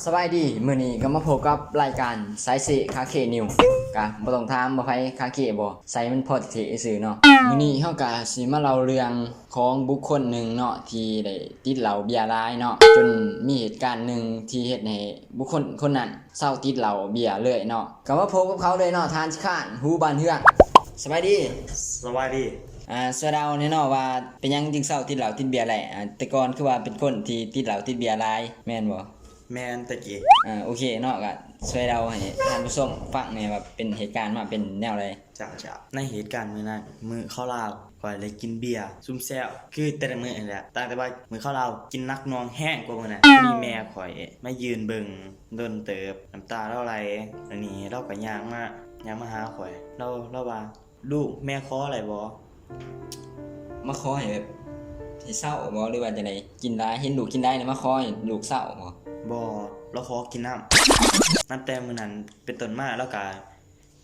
ສະບາຍດີ ມື້ນີ້ກໍມາພົບກັບລາຍການສາຍເຊຄາເຄນິວ ກະບໍ່ຕ້ອງຖາມວ່າໃຜຄາເຄບໍ່ ໃສ່ມັນພໍເທ່ຊື່ເນາະ. ມື້ນີ້ເຮົາກະຊິມາເລົ່າເລື່ອງຂອງບຸກຄົນໜຶ່ງເນາະ ທີ່ໄດ້ຕິດເຫຼົ້າເບຍຫຼາຍເນາະ ຈົນມີເຫດການໜຶ່ງທີ່ເຮັດໃຫ້ບຸກຄົນຄົນນັ້ນເຊົາຕິດເຫຼົ້າເບຍເລີຍເນາະ. ກໍມາພົບກັບເຂົາເລີຍເນາະ ທ່ານຊິຄານ ຫູບານເຮືອງ ສະບາຍດີ. ສະບາຍດີ. ອາ ຊ່ວຍເລົ່າແດ່ເນາະວ່າເປັນຫຍັງຈຶ່ງເຊົາຕິດເຫຼົ້າຕິດເບຍໄດ້? ອາ ແຕ່ກ່ອນຄືວ່າເປັນຄົນທີ່ຕິດເຫຼົ້າຕິດເບຍຫຼາຍ ແມ່ນບໍ່? ແມ່ນ ແຕ່ກີ້. ອາ ໂອເຄເນາະ ກະຊ່ວຍເລົ່າໃຫ້ທ່ານຜູ້ຊົມຟັງແດ່ວ່າເປັນເຫດການມາເປັນແນວໃດ? ເຈົ້າ ເຈົ້າ. ໃນເຫດການມື້ນັ້ນ ມື້ເຂົ້າລາວ ຂ້ອຍໄດ້ກິນເບຍຊຸມແຊວ ຄືແຕ່ລະມື້ຫັ້ນແຫຼະ ຕ່າງແຕ່ວ່າມື້ເຂົ້າລາວກິນໜັກໜ່ວງແຮງກວ່າມື້ນັ້ນ. ພໍດີແມ່ຂ້ອຍມາຢືນເບິ່ງດົນເຕີບ ນ້ຳຕາລາວໄຫຼ. ບາດນີ້ລາວກໍຍ່າງມາ ຍ່າງມາຫາຂ້ອຍ ລາວ ລາວວ່າ ລູກ ແມ່ຂໍໄດ້ບໍ່? ມາຂໍໃຫ້ແບບໃຫ້ເຊົາບໍ່ ຫຼືວ່າຈັ່ງໃດ? ກິນຫຼາຍ ເຫັນລູກກິນຫຼາຍແລ້ວມາຂໍໃຫ້ລູກເຊົາບໍ່? ບໍ່ ລາວຂໍກິນນ້ຳ. ນັບແຕ່ມື້ນັ້ນເປັນຕົ້ນມາ ລາວກະ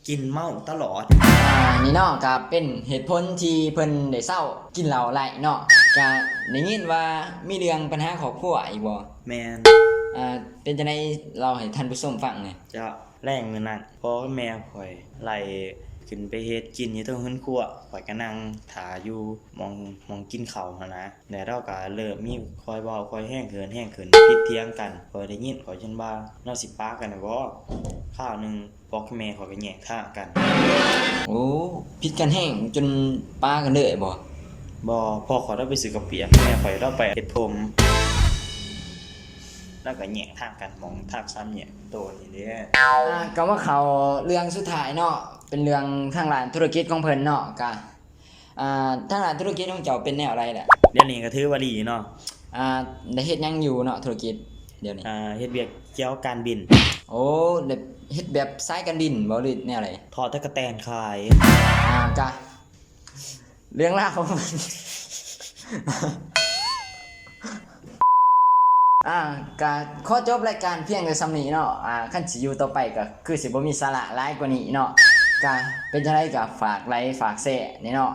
ກິນເມົາຕະຫຼອດ. ອາ ນີ້ເນາະ ກະເປັນເຫດຜົນທີ່ເພິ່ນໄດ້ເຊົາກິນເຫຼົ້າໄຫຼເນາະ. ກະໄດ້ຍິນວ່າມີເລື່ອງບັນຫາຄອບຄົວອີກບໍ່? ແມ່ນ. ອາ ເປັນຈັ່ງໃດ ເລົ່າໃຫ້ທ່ານຜູ້ຊົມຟັງແດ່. ເຈົ້າ. ແລງມື້ນັ້ນ ພໍ່ກັບແມ່ຂ້ອຍໄລ່ຂຶ້ນໄປເຮັດກິນຢູ່ເທິງເຮືອນຄົວ ຂ້ອຍກໍນັ່ງຖ້າຢູ່ໝ່ອງ ໝ່ອງກິນເຂົ້າຫັ້ນນະ. ແລ້ວລາວກໍເລີ່ມມີ ຄ່ອຍເວົ້າ ຄ່ອຍແຮງເຫີນ ແຮງຂຶ້ນ ຜິດຖຽງກັນ. ຂ້ອຍໄດ້ຍິນ ຂ້ອຍຈົນວ່າ ລາວຊິປະກັນແລ້ວບໍ? ຄາວໜຶ່ງ ພໍ່ກັບແມ່ຂ້ອຍກໍແຍກທາງກັນ. ໂອ້ ຜິດກັນແຮງຈົນປະກັນເລີຍບໍ? ບໍ່ ພໍ່ຂ້ອຍລາວໄປຊື້ເຂົ້າປຽກ ແມ່ຂ້ອຍລາວໄປເຮັດຜົມ. ແລ້ວກໍແຍກທາງກັນໝ່ອງທາງສາມແຍກໂຕນີ້ເດ້. ອາ ກໍມາເຂົ້າເລື່ອງສຸດທ້າຍເນາະ ເປັນເລື່ອງທາງດ້ານທຸລະກິດຂອງເພິ່ນເນາະ. ກະ ອາ ທາງດ້ານທຸລະກິດຂອງເຈົ້າເປັນແນວໃດລະ? ດຽວນີ້ກໍຖືວ່າດີເນາະ. ອາ ໄດ້ເຮັດຫຍັງຢູ່ເນາະ ທຸລະກິດດຽວນີ້? ອາ ເຮັດວຽກກ່ຽວກັບການບິນ. ໂອ້ ແບບເຮັດແບບສາຍການບິນບໍ ຫຼືແນວໃດ? ທອດຕະກະແຕນຂາຍ. ອາ ກະ ເລື່ອງລາວຂອງມັນ ອາ ກະຂໍຈົບລາຍການພຽງແຕ່ສ່ຳນີ້ເນາະ. ອາ ຄັນຊິຢູ່ຕໍ່ໄປກໍຄືຊິບໍ່ມີສາລະຫຼາຍກວ່ານີ້ເນາະ. ກະເປັນຈັ່ງໃດກໍຝາກໄລຄ໌ຝາກແຊແດ່ເນາະ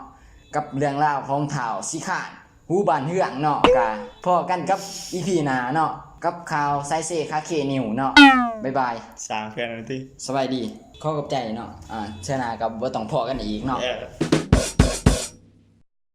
ກັບເລື່ອງລາວຂອງທ້າວສີຄານ ຫູບານເຮືອງເນາະ. ກະພໍ້ກັນກັບອີພີໜ້າເນາະ ກັບຂ່າວສາຍເຊຄາເຄນິວເນາະ. ບາຍບາຍ. ສ້າງເພື່ອນເອົາຕິ. ສະບາຍດີ. ຂໍຂອບໃຈເນາະ. ອາ ເທື່ອໜ້າກໍບໍ່ຕ້ອງພໍ້ກັນອີກເນາະ. ເອີ.